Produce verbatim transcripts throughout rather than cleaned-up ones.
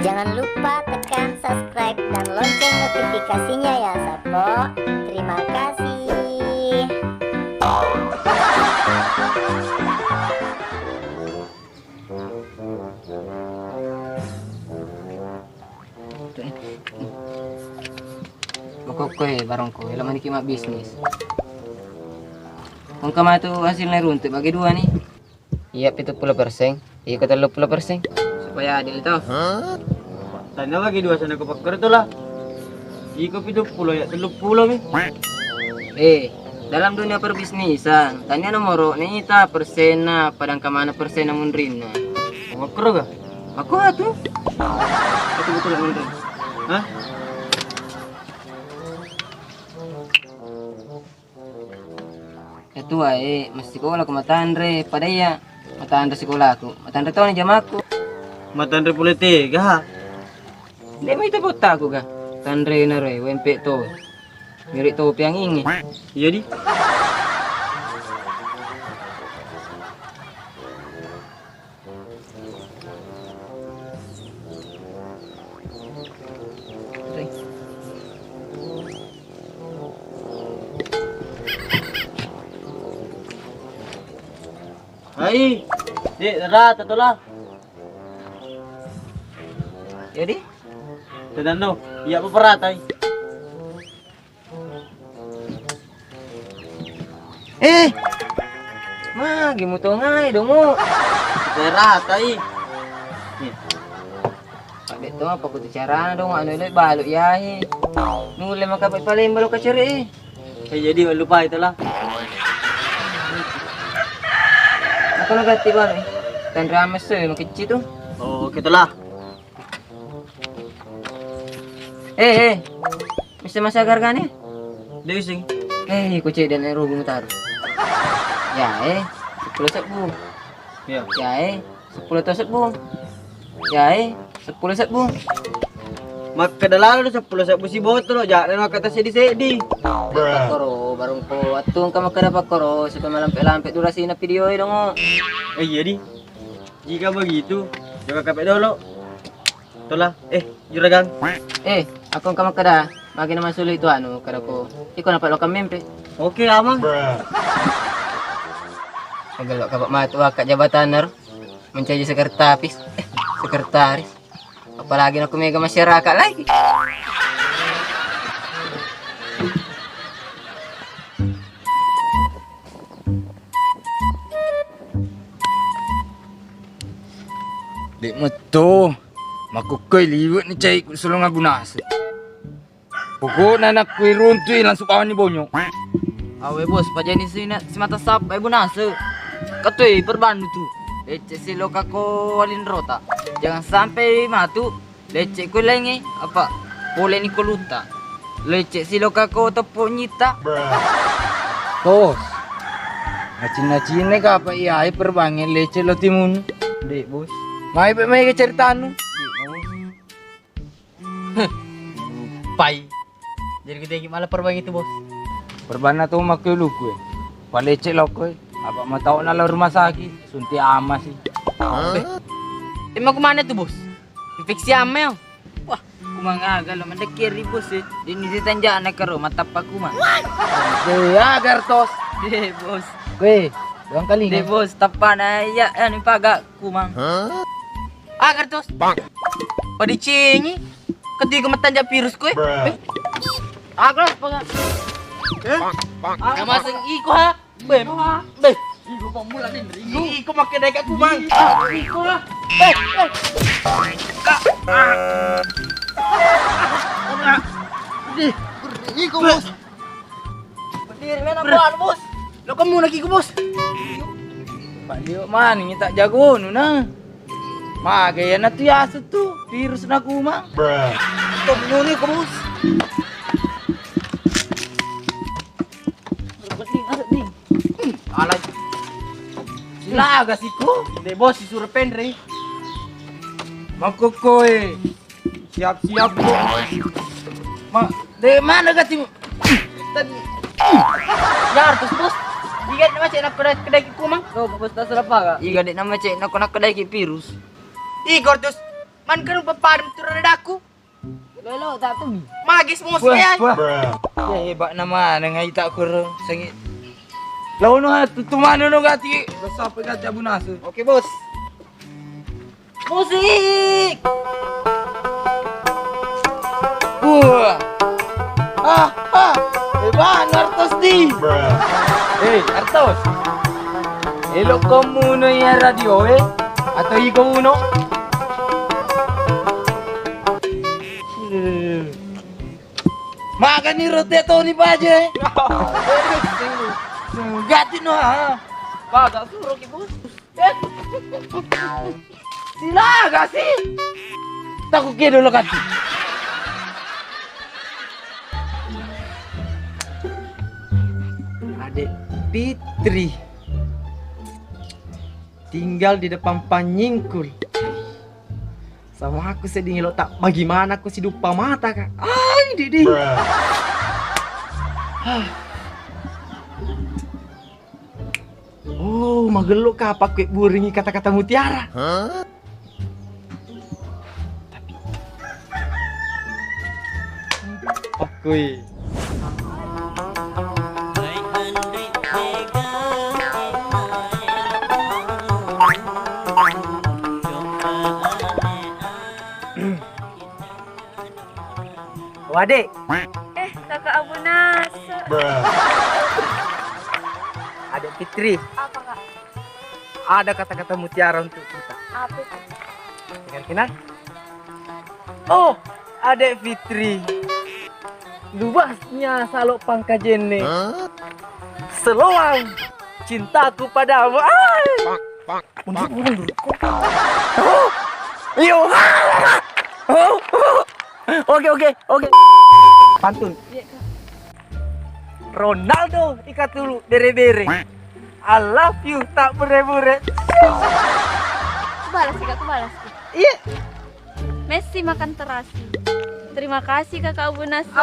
Jangan lupa tekan subscribe dan lonceng notifikasinya ya, Sappo. Terima kasih. Makkokkoe barongko, elo maniki mabbisnis. Engka matu hasilna runtu bagi dua ni. Iya pitu pulo persen, iko tellu pulo persen. Supaya adil to. Tania bagi dua sana ko pakkoro to lah. Iko pitu pulo ya tellu pulo mi. Eh, dalam dunia perbisnisan, tania nomoro ni ita persenna, padang kamana persenna munrinna. Makkoro ga? Makko atu. Betul-betul munrin. Hah? Ketua e, massikola ko matanre, pada iya matanre sikolaku, matanre toni jamaku. Matanre pole tega ha? De mai to bottaku ga, tanre naro e, wempe to. Mirip to piangingi. Iya di. Hai, dek, rata tola. Jadi? Tenang no, iya apa rata, eh. Eh, magi mutongai dongo. Rata i. Pak Beto apa kutu carana dongo anu ele balu yahe. Nulle maka paling balu kacere. Eh, jadi lupa itulah. Apa lo gatti balu? Tanra mesu makecci tu. Oh, oke telah. Eh, eh. Bisa masa harganya? Dia using. Eh, ku cek dan rugi mutar. Ya, eh. Sepuluh sebu. Ya. Ya, eh. Sepuluh to sebu. Ya, eh. Sepuluh sebu. Makkeda lalo sepuluh sebu si botol, jangan makkeda sedi-sedi. Pakoro, barung ko attung ka makkeda pakoro, supaya malampe-lampe durasina video e dongo. Eh, iya di. Jika begitu, coba kape dolo. Tola, eh, juragan. Eh, aku engka makkeda, magi na masuli tu anu, kadaku. Iko napa lokang mempe? Oke, amang. Agak lo kapak matu akak jabatan nar mencaji sekretaris, eh, sekretaris. Apalagi aku mega masyarakat lagi. Dek metto, makkukkoi liwe' ni cai ku sulung abu nase. Pokokna nakku iruntui langsung pawani bonyo. Awe bos, pajani sina simata sap, eh, bu nase. Katoi perbandu tu. Lecce si lokako walinrota. Jangan sampai matu. Lecce ko lengnge, apa? Pole ni ko lutta. Lecce si lokako teppo nyitta. Bos. Nacin-nacinne kapa iyae perbangnge lecce lo timun. Dek, bos. Mai pe mai ke ceritanu. Heh. Pai. Jadi kita malah perbangnge itu, bos. Perbanna tu makke luku e. Palecce lokko e. Apa matau na lo rumah sakit, suntik ama sih. Eh, emang kemana tuh, bos? Infeksi ama ya? Wah, kumang aga lo mendekkeri bos e. Dini si tanjana karo matappa kumang. De agar tos. De bos. Weh, doang kali. De bos, tappa na ya anu paga kumang. Agar tos. Padicengi. Ketiga matanja virus kue. Agar paga. Eh? Kamaseng iko ha. Be, be. Iko pamula ni, Ringo. Iko makke dai ka kumang. Iko. Be, be. Ka. Di, iko bos. Berdiri mana bos, bos? Lo kamu lagi iko bos. Balik mana kita jago nu nah. Maga ya natu yasu tu virus na kumang. Tok nuni ko bos. Ala. Silaga siko. De bos si surpen re. Makokkoe. Siap-siap ko. Ma, de mana gati? Tadi. Ya harus bos. Iga de macet nak kedai kedai kumang. Lo bos tak salah apa? Iga de nama cek nak nak kedai virus. Igor terus. Man kan pepadam turun dadaku. Lolo tak tu. Magis musuh ya. Wah. Ya hebat nama dengan ita kur sengit. Lawan tu mana no gati. Besar pe gati Abu Nasir. Oke, Bos. Musik. Wah. Ah, ah. Hebat Artos di. Hei, Artos. Elok kamu no ya radio eh. Atau iko uno? Magani rote toni baje. Gati no ha. Baga suro ki bos. Silaga si. Taku kedo lo gati. Adek Fitri tinggal di depan panyingkul. Sama aku sedih lo tak bagaimana aku si dupa mata kak. Ai didi. Oh, magello kapakku buringi kata-kata mutiara. Tapi pakui. Wade. Eh, kakak Abu Nasir. Adek Fitri. Apa kak? Ada kata-kata mutiara untuk kita. Apa itu? Dengar kina. Oh, adek Fitri. Luasnya Salok Pangkajene. Seloang cintaku padamu. Ai. Mundur, mundur. Oh. Iyo. Oh. Oke, oke, oke. Pantun. Ronaldo ikatulu bere-bere. I love you tak bure-bure. Aku balas, Kak, aku balas. Iya. Messi makan terasi. Terima kasih, Kakak Abu Nasir.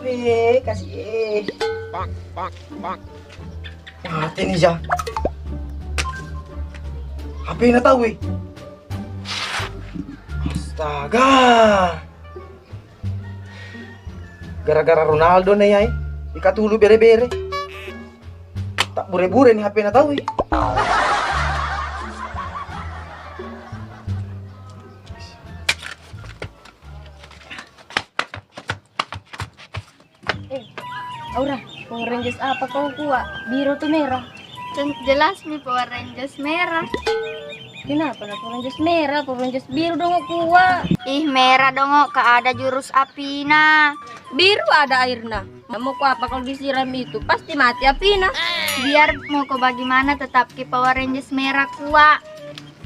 Weh, kasih eh. Mati nih, Ja. H P-na tau, weh. Astaga. Gara-gara Ronaldo nih, ya. Ikatulu bere-bere. Tak bure-bure nih H P-na tau, weh. Eh, Aura, Power Rangers apa kau kuwa? Biru atau merah? Jen-, jelas mi Power Rangers merah. Kenapa na Power Rangers merah, Power Rangers biru dong kuwa? Ih, merah dong, Kak, ada jurus apina. Biru ada airna. Mau ku apa kalau disiram itu? Pasti mati apina. Biar mau ko bagaimana, tetap ki Power Rangers merah kuwa.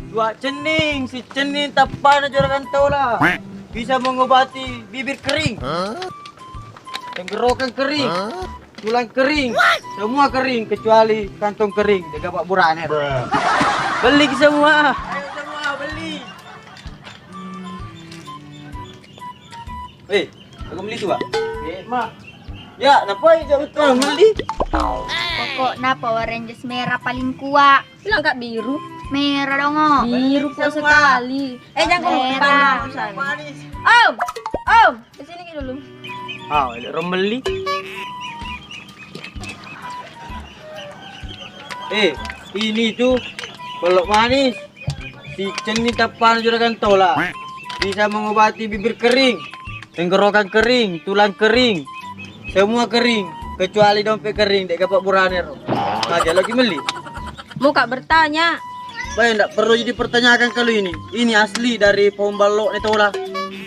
Dua cenning, si cenning tappana juragan tola. Bisa mengobati bibir kering. Tenggorokan kering. Tulang kering. Semua kering kecuali kantong kering. Jaga Pak Burane. Beli semua. Ayo semua beli. Eh, aku beli tuh, Pak. Eh, mah. Ya, kenapa ya betul beli? Pokoknya Power Rangers merah paling kuat. Bilang Kak biru. Merah dong, oh. Biru kok sekali. Eh, jangan merah. Om, om, ke sini dulu. Ah, ada orang beli. Eh, ini tuh pelok manis. Si cenning tappana juragan tola. Bisa mengobati bibir kering, tenggorokan kering, tulang kering. Semua kering, kecuali dompet kering, dek gapak burane ro. Nah, dia lagi beli. Mau Kak bertanya. Baik, ndak perlu dipertanyakan kalau ini. Ini asli dari pohon balok ne tola.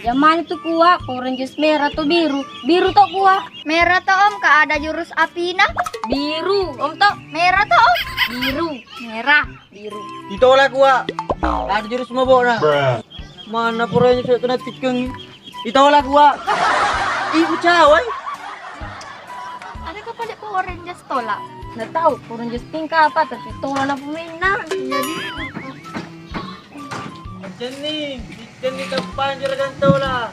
Yang mana tuh kuah? Power Rangers merah atau biru? Biru tuh kuah. Merah tuh, Om, Kak, ada jurus apina. Biru, Om, tuh. Merah tuh, Om. Biru, merah, biru. Ditolak, Wa. Ada jurus mabok, nah. Mana puranya sudah kena tikeng. Ditolak, Wa. Ih, bocah, woi. Ada kepala Power Rangers tolak. Nggak tahu Power Rangers tingkah apa, tapi tolak lah pemainnya. Jadi. Jenni, jenni tempan juragan tolak.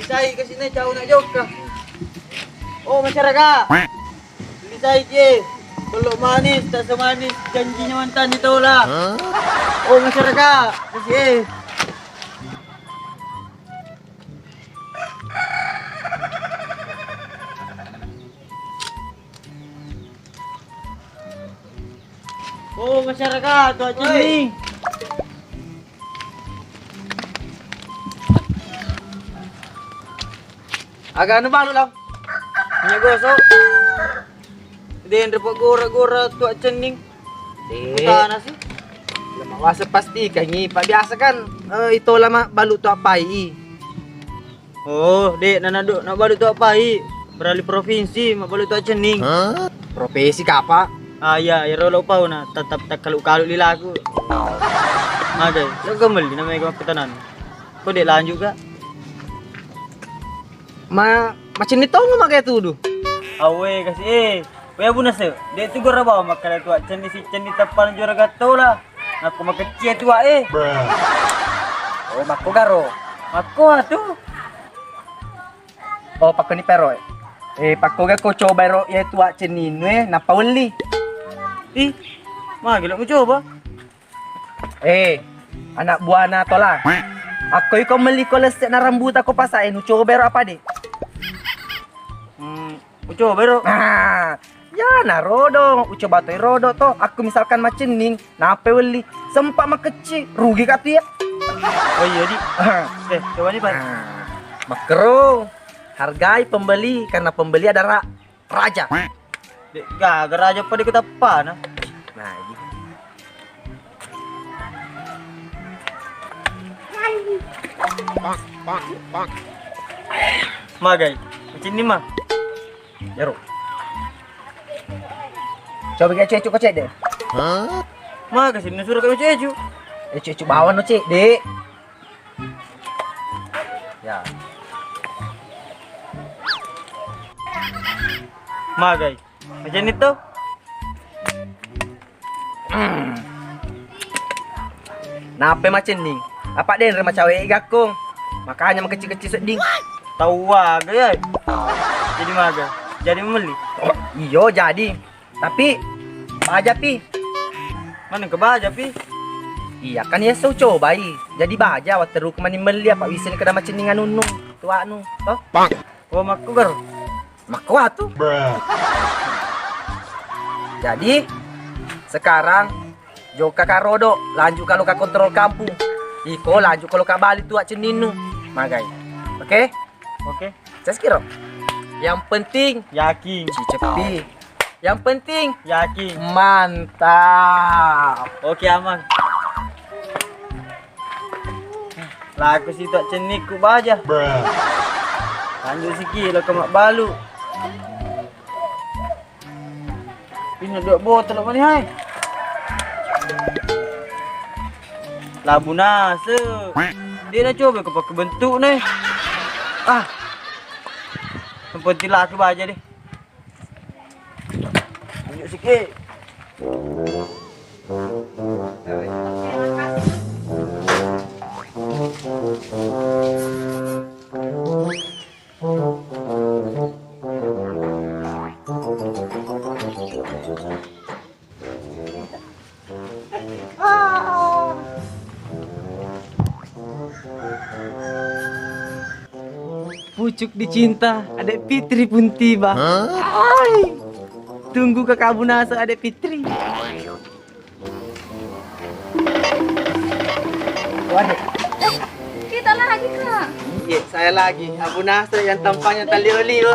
Isai ke sini jauh nak jokka. Oh, masyarakat. Beli saiki, eh. Pellok manis, tak semanis janjinya mantan ditola. Oh, masyarakat. Kasih, eh. Oh, masyarakat, tuak cenning. Aga anu balu, Lau? Minyak gosok. Den repot gora-gora tuak cenning. Eh. Tanah sih. Lemak wasa pasti kangi. Pak biasa kan, eh, itola ma balu tuak pai. Oh, dek, nana duk, nak balu tuak pai. Beralih provinsi, mak balu tuak cenning. Profesi kapa? Ah, iya, ero lo pau na tetap takkalu-kalu lilaku. Magai, lo gemel di namanya kepitanan. Kok dek lanjut, Kak? Ma, macenni tongo magai tudu. Awe, kasih, eh. Weh, Abu Nasir, dek tu gora bawa makkada tuak cenni si cenni teppana juara gattola. Nakko makecci e tuak e. Oh, makko garo. Makko atu. Oh, pakkoni pero. Eh, pakkoga ko coba ero ye tuak cenninnu e, nappa welli. Ih, magi lo mucoba? Eh, anak buana tola. Akko iko melli ko lesse na rambuta ko pasa e, nucoba ero apa de? Hmm, ucoba ero. Ah, ya na rodo, ucoba to rodo to. Aku misalkan macenning, nape welli? Sempat makecci, rugi kak tu ya. Oh iya, Di. Eh, coba nih, Pak. Nah, makkero. Hargai pembeli karena pembeli adalah raja. Dek gaga raja pada ketappana. Nah, iya. Magai, macenni ma. Yaro. Coba ke cucu ko cek de. Magai sini suruh kami cucu. Eh, cucu bawang no cek de. Ya. Magai. Macenni to? Nape macenning? Apa denre macawe gakko? Makanya makecil-kecil sedding. Tau aga ya. Jadi maga. Jadi membeli. Oh, iyo jadi. Tapi baja pi. Mana ke baja pi? Iya kan ya so cobai. Jadi baja watteruku mani melli apa wiseni kada macenning anunnu. Tuanu. Toh? Oh, makkugar. Makkuatu. Jadi sekarang joka karodo, lanjut kalau ka kontrol kampung. Iko lanjut kalau ka bali tuak cenninnu. Magai. Oke? Oke. Caskiro. Yang penting yakin. Cicepi. Yang penting yakin. Mantap. Oke, aman. Laku si tuak cennikku baja. Lanjut siki lo ke mak balu. Ini dua botol apa nih, hai? Labu nase. Dia na coba ke pakai bentuk nih. Ah. Yang penting laku baja deh. Tunjuk sikit. Pucuk dicinta, Adek Fitri pun tiba. Hai. Tunggu ke kabunasa, Adek Fitri. Waduh. Kita lagi, Kak. Iya, saya lagi. Abu Nasir yang tampaknya tak liu-liu.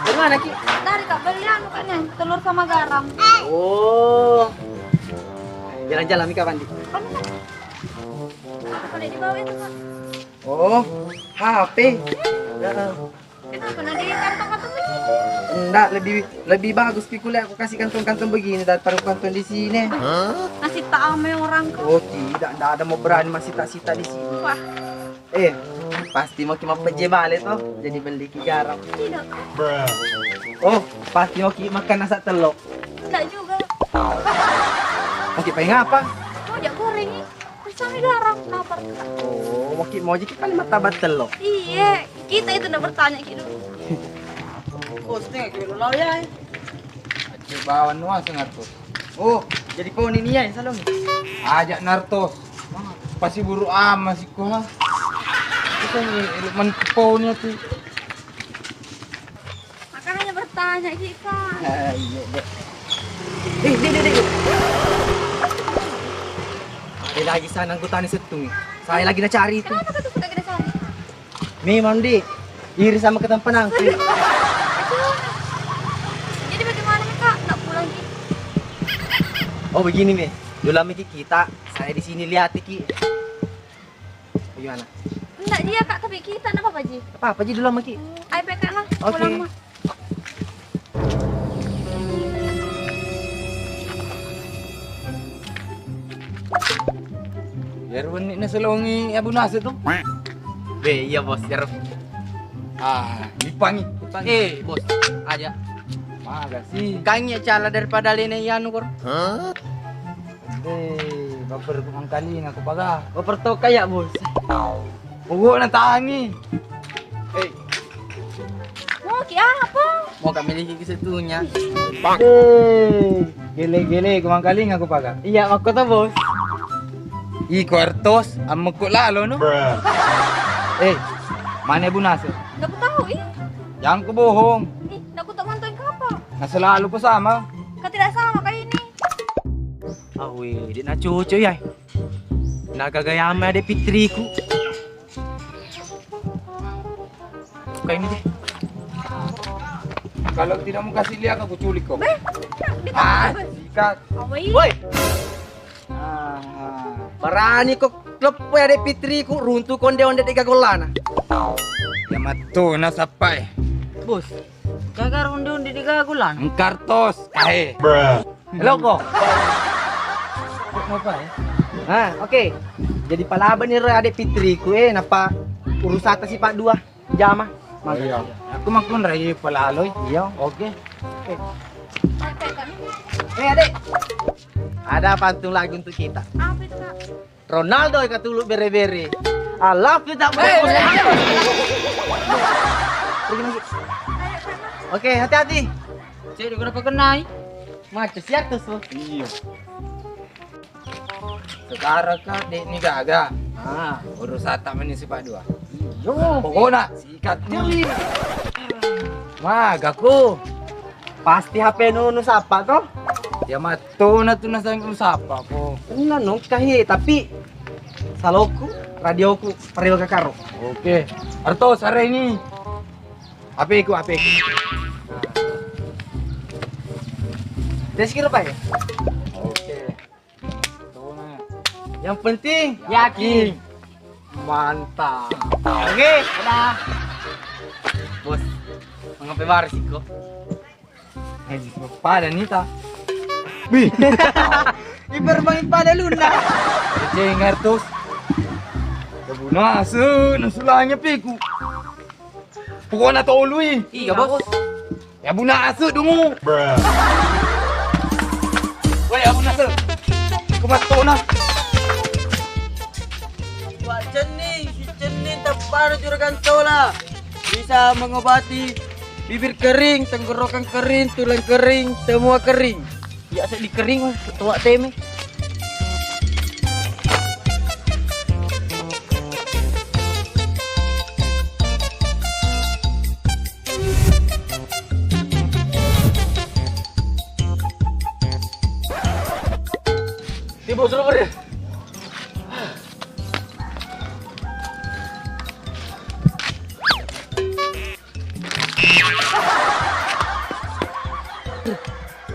Dari mana, Ki? Dari, Kak, beli anu, Kak, nih, telur sama garam. Oh. Jalan-jalan, Kak Pandi. Apa, Kak? Apa nih dibawa itu, Kak? Oh, H P. Heeh. Kenapa nggak di kantong-kantong begini? Ndak, lebih, lebih bagus pi kuliah aku kasih kantong-kantong begini daripada kantong di sini. Masih tak ame orang kok. Oh, tidak, ndak ada mau berani masih tak sita di sini. Wah. Eh, pasti mau ki mappejje bale toh, jadi beli ki garam. Tidak. Oh, pasti mau ki makan nasa telok. Tidak juga. Mau ki paling apa? Mau jak goreng. Terus kami garam, kenapa? Oh, mau ki mau jadi paling martabak telok. Iya, kita itu ndak bertanya ki dulu. Bos, tengah kilo lau ya. Acce bawang nuasa ngarto. Oh, jadi poni ni ya, salong. Ajak narto. Pasti buru ama siko ha. Kita ni elok menteponi tu. Makanya bertanya kita. Ah, iya, Dek. Eh, Dek, Dek, Dek. Ada lagi sana anggota ni setung. Saya lagi nak cari itu. Kenapa kau tuh suka gede sana? Memang, Dek. Iri sama ketampanangku. Jadi bagaimana nih, Kak? Nggak pulang, Ki? Oh, begini, Mi. Dulu lama Ki kita, saya di sini lihat Ki. Bagaimana? Enggak dia, Kak, tapi kita enggak apa-apa, Ji. Apa-apa, Ji, dulu lama Ki. Hmm, ayo, Kak, lah. Oke. Pulang, mah. Biar wenni na selongi Abu Nasir tu. Be, iya, Bos, biar. Ah, dipangi. Eh, Bos, aja. Makasih. Kangi cala daripada lene yanu kor. Hah? Deh, baper ku mangkalinga ku paga. Baper to kayak, Bos. Pokokna tangi. Eh. Mau ki apa? Mau kami lagi ke situnya. Deh, gele-gele ku mangkalinga ku paga. Iya, makko to, Bos. Iko artos, ammekko lalo no. Eh, mana Bu Nasir? Nggak tahu, ih. Jangan ku bohong. Ih, nggak ku tak mantuin kapa. Nah, selalu ku sama. Kau tidak sama kayak ini. Awe, dek na cocok ya. Na gagayama dek pitriku. Kayak ini deh. Kalau tidak mau kasih lihat aku culik kau. Beh, di Ah, sikat. Awai. Woi. Ah. Barani kok lepo ya dek pitriku, runtu konde onde tiga golana. Ya matto na sapai. Bos, gagar onde onde tiga golana. Engkartos, kae. Loko. Apa ya? Ah, oke. Jadi palaba ni ro adek pitriku, eh, napa urusata sipak dua jama. Oh, iya. Aku makkun rai palaloi. Iya. Oke. Eh, adek. Ada pantun lagu untuk kita. Apa itu, Kak? Ronaldo eka tulu bere-bere. I love you tak boleh. Pergi lagi. Oke, hati-hati. Cek, udah kenai? Macet siap tuh. Iya. Sekarang kan dek ni gaga. Ah, urusata mani sipak dua. Yo. Pokokna sikat. Jeli. Magaku. Pasti H P nu nusapa to? Ya matona tu nasang usapa ko. Enna nongkahi, tapi saloku, radioku, parewa kakaro. Oke. Arto sare ini. H P ku, H P ku. Jadi sekira, Pak, ya? Oke. Yang penting yakin. Mantap. Oke, dah. Bos, mengapa baris iko? Eh, pada nita. Bi. Ibar bangin pada luna. Cengar tus. Kebunase, nasulanya piku. Pokokna tolui. Iya, Bos. Ya Abu Nasir dungu. Woi, Abu Nasir. Kumat tona. Siwak cenning, si cenning teppana juragan tola. Bisa mengobati bibir kering, tenggorokan kering, tulang kering, semua kering. Ya, seddi kering, ketua teme. Tiba suruh beri.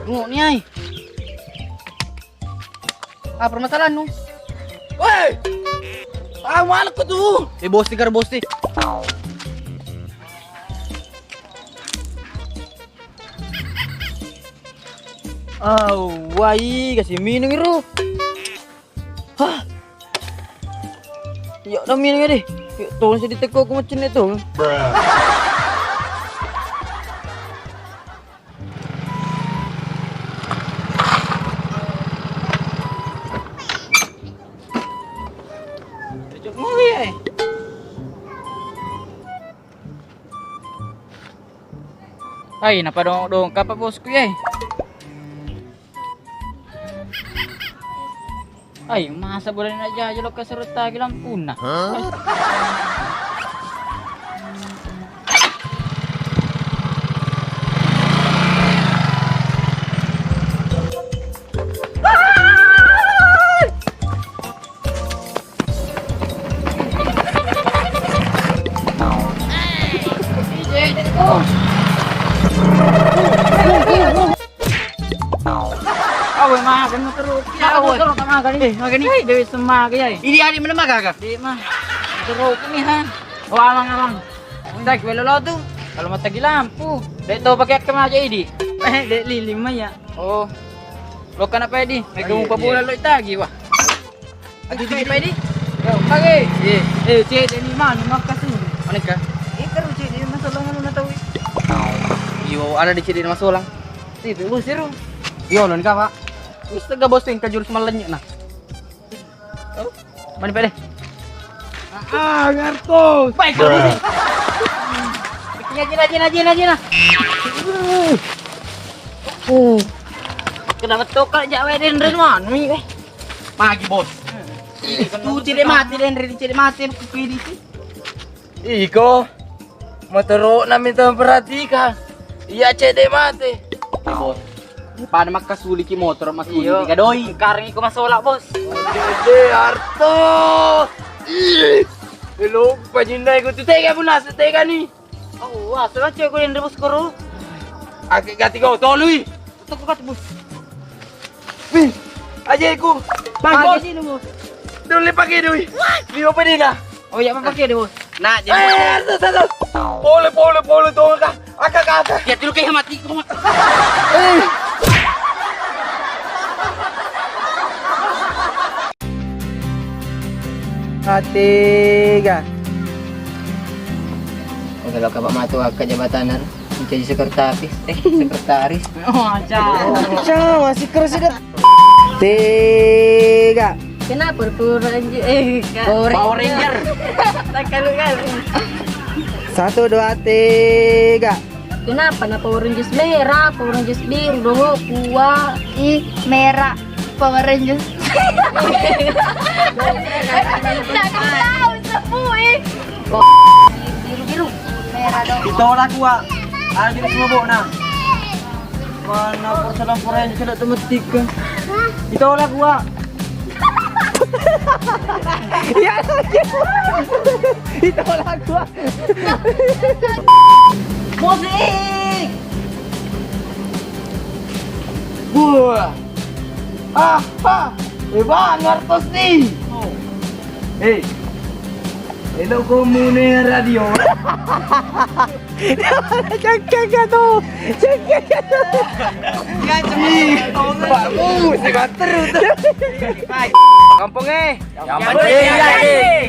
Ngok ni ai. Apa permasalahanmu? Woi! Ah, mana kau tu? Eh, bos tikar bos ti. Au, wai, kasih minum iru. Hah? Iya, udah minum ya deh. Yuk, tuh, masih diteko aku macam itu. Cocok mau ya, eh? Ai, napadong-dong kapa bosku, ye? Ai, masa boleh nak jaja lo kaserut tagi lampunna? Awe, makan motor. Awe, motor makan ni. Eh, makan ni. Dewi semua gaya. Ini hari mana makan? Di mah. Motor ni, ha. Oh, amang, amang. Cak, belo lo tu. Kalau mata gila lampu. Dek tau pakai akkem aja idi. Eh, dek lilin mah ya. Oh. Lo kan apa idi? Mereka mau bola lo tagi wah. Aja di apa idi? Yo, pagi. Ye. Eh, cek dek ni mana makasih. Mana kah? Eh, terus cek dek masalah mana tahu. Yo, ada di cek dek masalah. Sih, bu siru. Yo, lo ni kah, Pak? Ustaz gak bos yang kajur semalam nah. Mani pede. Ah, ngartos. Baik, kau ni. Jina, jina, jina, jina, jina. Kena betul kak jak wae den ren wan mi. Magi bos. Itu cedek mati den ren cedek mati ku pidi sih. Iko, motoro'na minta memperhatikan. Iya, cedde mate. Bos. Pada makkasuliki motor, masuli Iyo. Tiga doi. Kareng iko masola, Bos. Cedde harto. Ih. Lupa jinna iko tu tega punas tega ni. Oh, wah, sudah cek gue yang rebus koro. Ake gati kau tolui. Toko kat, Bos. Wih, aja iku. Bang, Bos. Dulu pakai doi. Di apa dia dah? Oh, ya apa pakai deh, Bos? Nah, jadi Eh, tuh, tuh, tuh. Pole, pole, pole, tuh, kak. Akak, akak. Ya, dulu kayak mati, kok. Eh. Tega. Oke, lo kapak matu akka jabatanan menjadi sekretaris, eh, sekretaris. Oh, aja. Aja, masih keras sih, Dep. Tega. Kenapa Power Ranger? Eh, Kak. Power Ranger. Tak kalu-kalu. Satu, dua, tega. Kenapa na Power Rangers merah, Power Rangers biru, dongo, kuah. Ih, merah. Power Rangers. Tak tahu sebut, eh. Biru-biru. Merah dong. Ditolak gua. Ada di semua bok nah. Mana persoalan Power Rangers tidak temetik kan? Ditolak gua. Iya lagi. Ditolak gua. Musik. Buah. Aha. Eh, Bang, ngertos nih. Oh. Eh. Hello, komune radio. Cengkeh ka tu. Cengkeh ka tu. Ih, Pak Mus, si Bater tu. Kampung eh. Yang penting yakin.